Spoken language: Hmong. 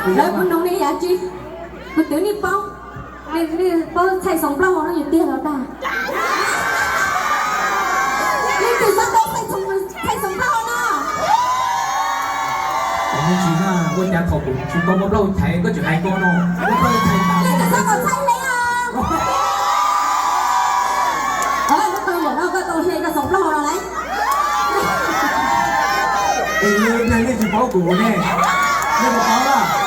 Lawv kuv noog nej yam tsi, kuv twv nej paub, nej paub txhaij xoom plaub hau no yus tiag los dag. Leej twg xav paub txhaij xoom plaub hau no? Ua cas thaum kuv tsis tau muaj plaub hau chaiv koj tseem hais ko no? Leej twg xav kom txhaij hle os? Koj tau hle koj xoom plaub hau no lauj? Nej tsis paub kuv ne, nej puas paub?